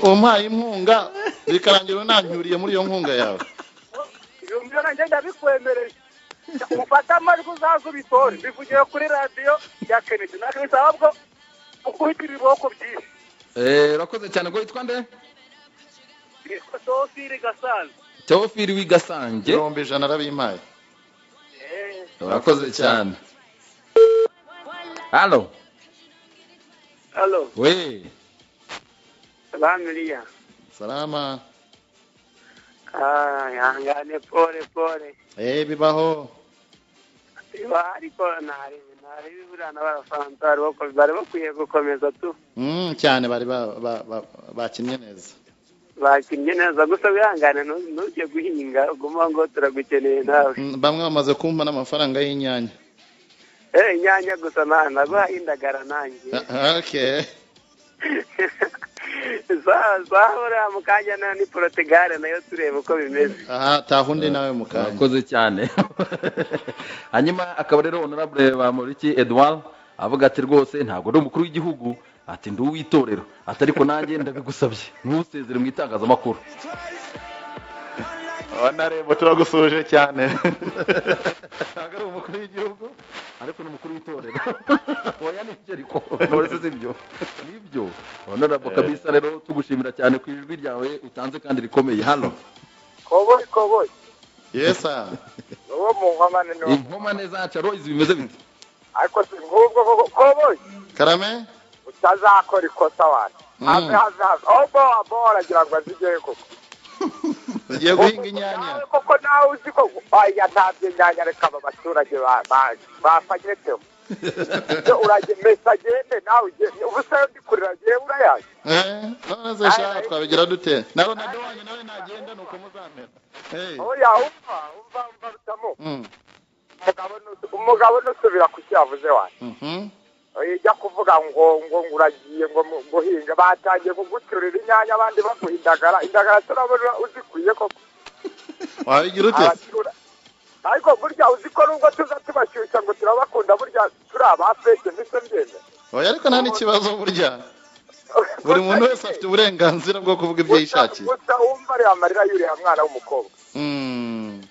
Umpaye inkunga bikarangira unanyuriye muri iyo nkunga yawe. Ibyo nanjye ndabikwemereye. Ufata amajwi uzaze ubitore bivugiye kuri radiyo ya Kennedy ntabwo bisaba bwo ukubita ibiboko byinshi. Urakoze cyane. Ngo witwa nde? Yitwa Teofili Gasanze. Teofili w'igasange. 100,000 arabimpaye. Urakoze cyane. Halo. Halo. We. Salama. Salama. Yangane pole pole. Bibaho. Biba ariko ntari burana b'Abafaransa bari bakwiye gukomeza tu. Cyane bari bakinnye neza. Bakinnye neza gusa wihangane ntujye guhinga uguma ngo turagukeneye nawe. Bamwe bamaze kumpa n'amafaranga y'inyanya. Inyanya gusa naguha indagara nanjye. Okay. Zahora mu kanya na ni Portugal nayo tureba uko bimeze. Aha tahundi nawe mu kanya. Urakoze cyane. Hanyuma akaba rero Honorable Bamporiki Edouard avuga ati rwose ntabwo ndi umukuru w'igihugu, ati ndi uw'itorero, ati ariko nanjye ndabigusabye ntusezere mu itangazamakuru. Honorable turagusuhuje cyane. Ntabwo ari umukuru w'igihugu ariko ni umukuru w'itorero. Oya nibyo ariko ntorese sibyo nibyo. Honorable kabisa rero tugushimira cyane ku ijwi ryawe utanze kandi rikomeye. Hano Koboyi koboyi. Yes sir. Uwo mu nkomane no. Inkomane zacu Royce bimeze bite? Ariko ngubwo koboyi. Karame utazakora ikosa wana. Have have. Obo abora gira ngo azigeye koko. Ugiye guhinga inyanya koko nawe uzi ko aya ntabye inyanya reka aba baturage bafagireteho. Uraje mesagende nawe ubu se ndikurira giye urayaje. None se sha twabigira dute? Na Ronaldo wanyu nawe nagenda nuko muzamera. Oya umva rutamo. Umugabo nusubira kucyavuze wanyu. Ijya kuvuga ngo nguragiye ngo guhinga batangiye kuguturira inyanya abandi baguhindagara indagara turabona uzikwiye koko. Wabigira ute? Ariko burya uziko nubwo tuza tubashyushya ngo turabakunda burya turi abafeke ndetse mbyemera. Oya ariko nta n'ikibazo burya. Buri muntu wese afite uburenganzira bwo kuvuga ibyo yishakiye. Gusa wumva ari amarira yuriya mwana w'umukobwa.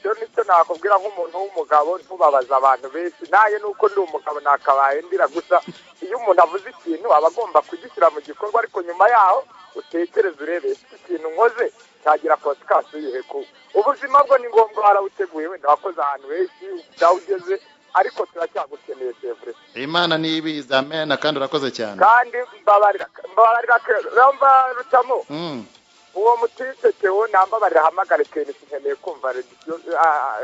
Cyo nicyo nakubwira nk'umuntu w'umugabo ntubabaza abantu benshi naye nuko ndi umugabo nakabaye ndira gusa iyo umuntu avuze ikintu aba agomba kugishyira mu gikorwa ariko nyuma yaho utekereze urebe ikintu nkoze cyagira konsekansi yihe ku ubuzima bwo ni ngombwa warawuteguye wenda wakoze ahantu henshi utawugeze ariko turacyagukeneye sevure. Imana nibiza amen kandi urakoze cyane. Kandi mbabarira rutamo. Uwo mutitetewo nambabarira hamagare Kenisi nkeneye kumva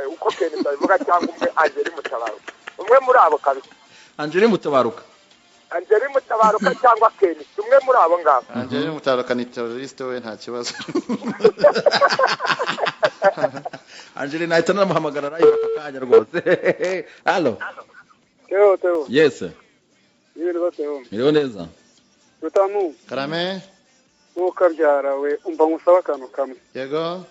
uko Kenisi abivuga cyangwa umwe Angeli Mutabaruka. Umwe muri abo kabisa. Angeli Mutabaruka. Angeli Mutabaruka cyangwa Kenisi umwe muri abo ngabo. Angeli Mutabaruka ni terroriste we nta kibazo. Angeli nahita namuhamagara live aka kanya rwose. Halo. Teo. Yes. Yiriwe Teo. Miriwe neza. Rutamu. Karame. Ukabyara we umva nkusaba akantu kamwe. Yego.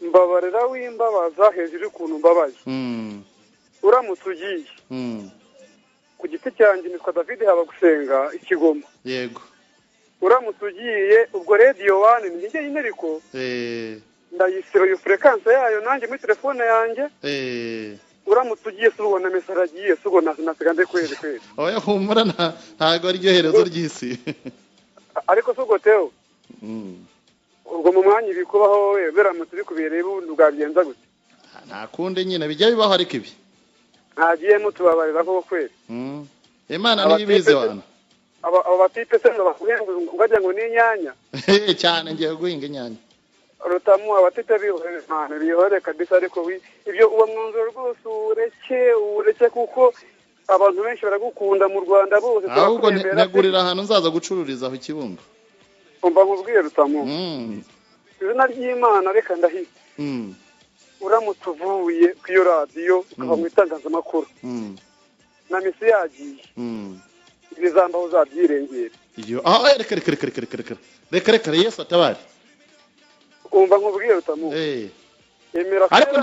Mbabarira wimbabaza hejuru ukuntu mbabaye. Uramutse ugiye. Ku giti cyanjye nitwa David Habagusenga ikigoma. Yego. Uramutse ugiye ubwo radio 1 ni njye nyine ariko. Ndayisiro yo frequency yayo nanjye muri telefone yanjye. Uramutse ugiye subona message agiye subona nasiga kweri kweri. Oya humura ntago ari ryo herezo ry'isi. Ariko sugo Teo. Ubwo mu mwanya ibikubaho we biramutse bikubereye ubundi bwagenza gute? Nta kundi nyine bijya bibaho ariko ibi. Ntagiye mutubabarira koko kweri. Imana niyo ibizi wana. Aba batipe se ngo bakuhenga ngajya ngo ni inyanya. Cyane ngiye guhinga inyanya. Rutamu abatite bihore mana bihore kabisa ariko ibyo uwo mwanzuro rwose ureke kuko abantu benshi baragukunda mu Rwanda bose. Ahubwo ntegurira ahantu nzaza gucururiza aho ikibungo. Umva nkubwiye Rutamu. Izina ry'Imana reka ndahita. Uramutse uvuye ku iyo radiyo ukava mu itangazamakuru. Na misi yagiye. Ibizambaho uzabyirengera. Iyo reka reka reka reka reka reka reka Yesu atabare. Umva nkubwiye Rutamu. Ariko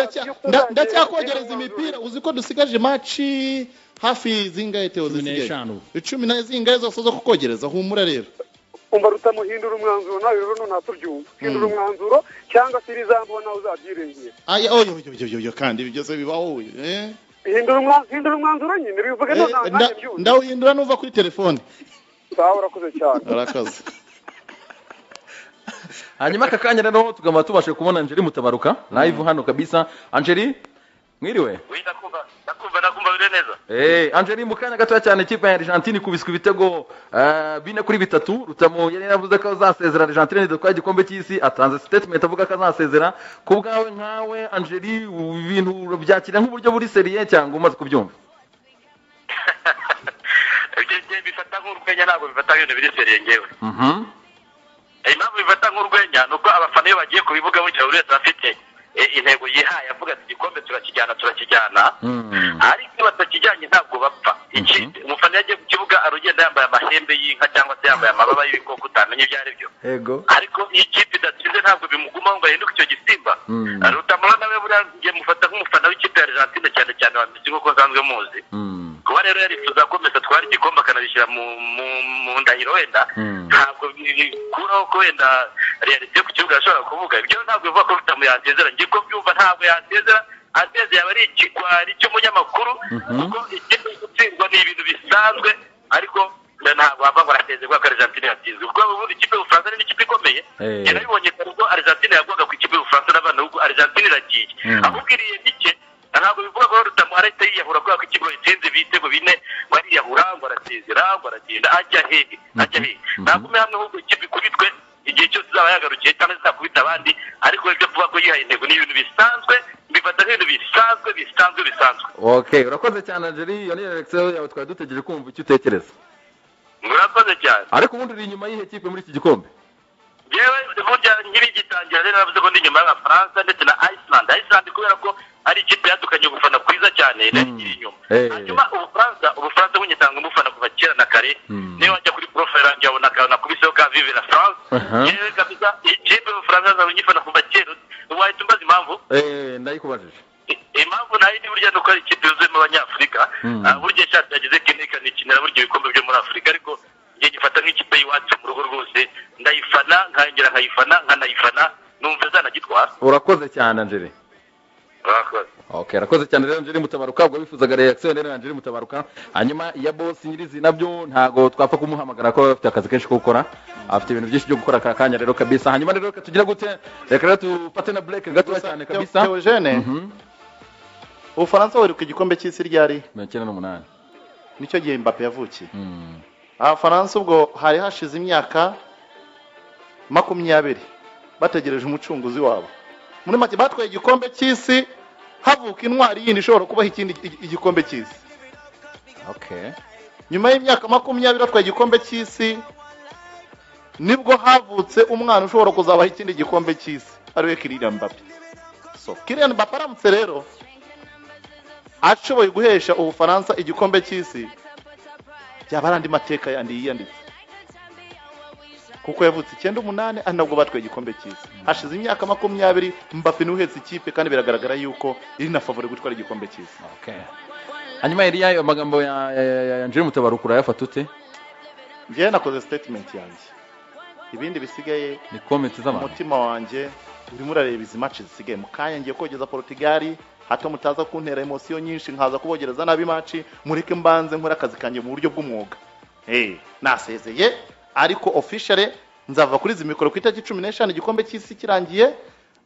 ndacyakogereza imipira uzi ko dusigaje match hafi zingahe Teo zisigaye 10 na zingahe zose zo kukogereza humura rero. Umva rutamuhindura umwanzuro nawe rero none tubyumva. Hindura umwanzuro cyangwa se irizambo nawe uzabyirengera. Aya oyo oyo kandi ibyo byose bibaho Hindura umwanzuro nyine bivuge none nanjye byumva. Ndawuhindura nuva kuri telefone. Sawa urakoze cyane. Urakoze. Hanyuma aka kanya rero tugamba tubashe kubona Angeli Mutabaruka live hano kabisa. Angeli mwiriwe? Ndakumva bire neza. Angeli mu kanya gatoya cyane ikipe ya Argentine ikubiswe ibitego 4-3. Rutamu yari yaravuze ko azasezera Argentine idutwaye igikombe cy'isi, atanze statement avuga ko azasezera. Ku bwawe nkawe Angeli ibintu byakira nk'uburyo buri seriye cyangwa umaze kubyumva? Ibyo bifata nk'urwenya, ntabwo bifata nk'ibintu biri seriye ngewe. Impamvu bifata nk'urwenya nuko abafana iyo bagiye kubivuga bugira buri wese afite intego yihaye avuga ati igikombe turakijyana ariko iyo batakijyanye ntabwo bapfa. Ikindi umufana yagiye ku kibuga arugenda yambaye amahembe y'inka cyangwa se yambaye amababa y'ibikoko utamenya ibyo ari byo. Ariko iyo ikipe idatsinze ntabwo bimugumaho ngo ahinduke icyo gisimba. Rutamura nawe buriya ngiye mufata nk'umufana w'ikipe ya Argentine cyane cyane wa Messi nk'uko nsanzwe muzi. Kuba rero yarifuza ko Messi atwara igikombe akanabishyira mu ndahiro wenda ntabwo bikuraho ko wenda reality yo ku kibuga ashobora kuvuga ibyo. Ntabwo bivuga ko Rutamu yasezera, ngiye ko byumva ntabwo yasezera. Asezeye yaba ari ikigwari cy'umunyamakuru kuko ikipe gutsindwa ni ibintu bisanzwe, ariko ntabwo wava ngo arasezerwa ko Argentine yatsinzwe, kuko ubundi ikipe y'Ubufaransa ni ikipe ikomeye. Yarabibonye ubwo Argentine yagwaga ku ikipe y'Ubufaransa n'abana ubwo Argentine iragiye ahubwo iriye mike. Ntabwo bivuga ko Rutamu arahita yiyahura kubera ko ikigo itsinze ibitego 4 ngo ariyahura ngo arasezera ngo aragenda ajya hehe ntabwo umwe hamwe ahubwo ikipe ikubitwe igihe cyose izaba yagarukiye cyangwa izakubita abandi. Ariko ibyo kuvuga ko yihaye intego ni ibintu bisanzwe, mbifata nk'ibintu bisanzwe. Okay, urakoze cyane Angeli, iyo ni reaction yawe twari dutegereje kumva icyo utekereza. Murakoze cyane. Ariko ubundi uri inyuma y'ihe kipe muri iki gikombe? Yewe burya nk'ibigitangira rero navuze ko ndi inyuma y'Abafaransa ndetse na Iceland. Iceland kubera ko ari ikipe yadukanye gufana kwiza cyane nari inyuma. Hanyuma Ubufaransa bunyitanga umufana kuva kera na kare. Niyo wajya kuri profile yanjye wabona ka nakubiseho ka Vive la France. Yewe kabisa ikipe y'Ubufaransa zabunyifana kuva kera. Wahita umbaza impamvu? Ndayikubajije. Impamvu nayo ni burya nuko ari ikipe yuzuyemo Abanyafurika. Burya ishatse yagize kineka nikinira burya ibikombe byo muri Afurika, ariko ngiye gifata nk'ikipe y'iwacu mu rugo rwose ndayifana nkongera nkayifana nkanayifana numva zanagitwara. Urakoze cyane Angeli. Urakoze. Okay, arakoze cyane rero Angeli Mutabaruka. Ubwo bifuzaga reaction rero Angeli Mutabaruka. Hanyuma ya boss nyirizi nabyo ntago twapfa kumuhamagara ko afite akazi kenshi ko gukora, afite ibintu byinshi byo gukora aka kanya rero kabisa. Hanyuma rero tugira gute, reka rero tufate na break gato cyane kabisa. Eugene, Ubufaransa buheruka igikombe cy'isi ryari? 98. Nicyo gihe Mbappe yavukiye. Abafaransa ubwo hari hashize imyaka 20 bategereje umucunguzi wabo. Muri make batwaye igikombe cy'isi havuka intwari yindi ishobora kubaha ikindi igikombe cy'isi. Okay. Nyuma y'imyaka 20 batwaye igikombe cy'isi nibwo havutse umwana ushobora kuzabaha ikindi gikombe cy'isi ariwe Kylian Mbappe. So Kylian Mbappe aramutse rero ashoboye guhesha Ubufaransa igikombe cy'isi byaba ari andi mateka yandi yiyanditse, kuko yavutse 98 ari nabwo batwaye igikombe cy'isi. Hashize imyaka 20 Mbappe niwe uhetse ikipe kandi biragaragara yuko iri na favori gutwara igikombe cy'isi. Okay. Hanyuma Eliya, ayo magambo ya Angeli Mutabaruka urayafata ute? Njyewe nakoze statement yanjye, ibindi bisigaye ni comment z'abantu. Umutima wanjye urimo urareba izi match zisigaye. Mu kanya ngiye kogeza Portugal, hato mutaza kuntera emotion nyinshi nkaza kubogereza nabi match, mureke mbanze nkora akazi kanjye mu buryo bw'umwuga. Nasezeye ariko officially nzava kuri izi mikoro ku itariki 15 igikombe cy'isi kirangiye.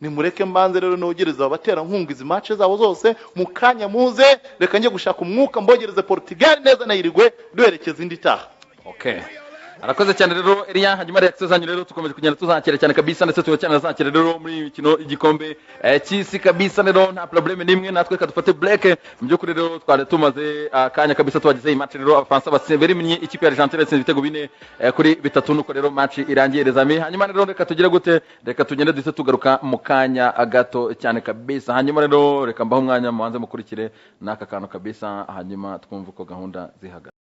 Nimureke mbanze rero nogereza abatera nkunga izi match zabo zose mu kanya muze, reka njye gushaka umwuka mbogereze Portugal neza na Uruguay duherekeza indi taha. Okay. Arakoze cyane rero Eliya. Hanyuma reaction zanyu rero tukomeje kugenda tuzakira cyane kabisa, ndetse tubakirana zakira rero muri imikino igikombe cy'isi kabisa. Rero nta probleme nimwe, natwe kadufate break. Mu by'ukuri rero twari tumaze akanya kabisa tubagize iyi match rero Abafaransa batsinze ikipe ya Argentine yatsinze ibitego 4-3, nuko rero match irangiye les amis. Hanyuma rero reka tugire gute, reka tugende duhite tugaruka mu kanya gato cyane kabisa. Hanyuma rero reka mbaho umwanya mubanze mukurikire n'aka kantu kabisa, hanyuma twumve uko gahunda zihagaze.